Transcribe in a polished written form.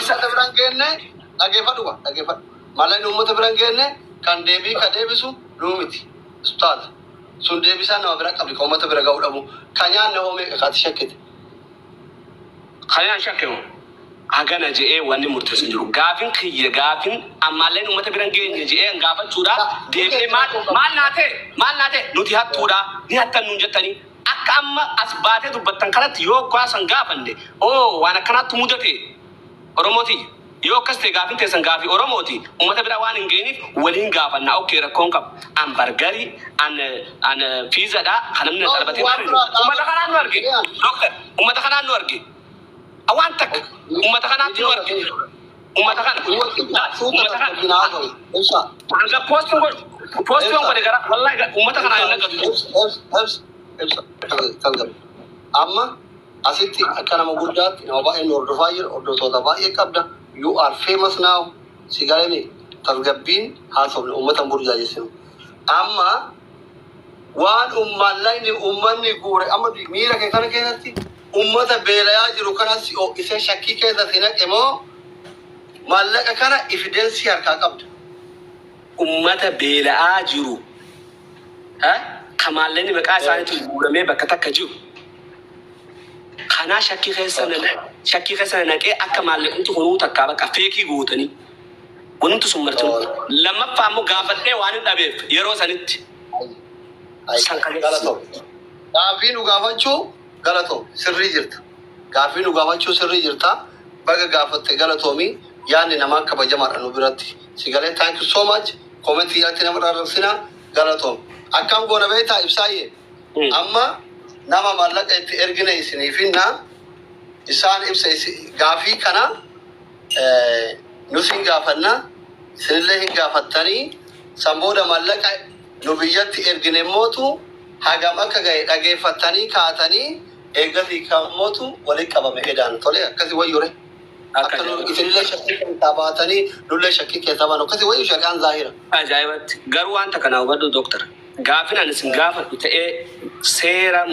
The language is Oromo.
Ibsa. Uummata bira hin geenne, dhageeffadhu ba, dhageeffadhu. Maallaqni uummata bira hin geenne kan deebii ka deebisu nuu miti. Ustaaza. Sun deebisaa nama bira qabdi ka uummata bira ga'uu dhabu. Ka nyaanne hoo meeqa kaati shakkite? Kanaan shakkeemu hagana je'ee wanni murteessu hin jiru. Gaafin kiyya, gaafin ammaalleen uummata bira hin geenye je'ee gaafachuudha. Deebi'ee maal maal naa ta'e, maal naa ta'e, nuti hattuudha, ni hattan nuun jettanii akka amma as baatee dubbattan kanatti yoo gaasan gaafanne, oo waan akkanaatti mudate Oromooti. Yoo akkas ta'e, gaafin teessan gaafii Oromooti, uummata bira waan hin geeniif waliin gaafanna. Okay, rakkoon qabu. An burgerii, an pizzadha kan namni na xalabatee Waan biraa. Uummata kanaan nu arge. Doctor, uummata kanaan nu arge. Waan takka uummata kanaatti nu arge. Uummata kana. Uummata kana. Ibsa. Hanga postiin godhu, postiin godhe gara wallahi uummata kanaan hin naqatu. Ibsa. Ibsa. Amma asitti akka nama guddaatti nama baay'ee nu hordofaa jira. Hordoftoota baay'ee qabda. You are famous now. Si galanii tasgabbiin haasofne, uummata hin burjaajessinu. Amma waan maallaqni uummanni guure, amma miira kee kana keessatti uummata beelayaa jiru kanas si ho'isee shakkii keessa si naqe moo maallaqa kana evidence harkaa qabda? Uummata beela'aa jiru. Ka maallaqni maqaa isaaniitiin guuramee bakka takka jiru. Kanaa shakkii keessa na naqee akka maallaqni kunuu takkaa bakka fake guutanii. Wanti sun martinuu. Lammaffaa immoo gaafadhee waan hin dhabeef yeroo sanitti. San kaleessa. Galatoo. Gaaffii nu gaafachuu galatoo, sirrii jirta. Gaaffii nu gaafachuu sirrii jirta. Baga gaafatte, galatoomi. Yaadni namaa kabajamaadha nu biratti. Si galee, thank you so much. Commentii jalatti nama rarrabsina, galatoom. Akkam goona beektaa, Ibsaayyee? Amma nama maallaqa itti ergine isinii finna. Isaan ibsa gaafii kana nus hin gaafanna, isinillee hin gaafattanii, san booda maallaqa nu biyyatti ergine mootu hagam akka gahe dhageeffattanii kaatanii eeggasii kan mootu walitti qabame edaan tole, akkasi wayyure. Akka nu isinillee shakkii keessaa baatanii nullee shakkii keessaa baanu, akkasi wayyu, shari'aan zaahira. Ajaa'ibatti. Garuu wanta kana hubadhu, doctor. Gaafin ani isin gaafadhu ta'ee seera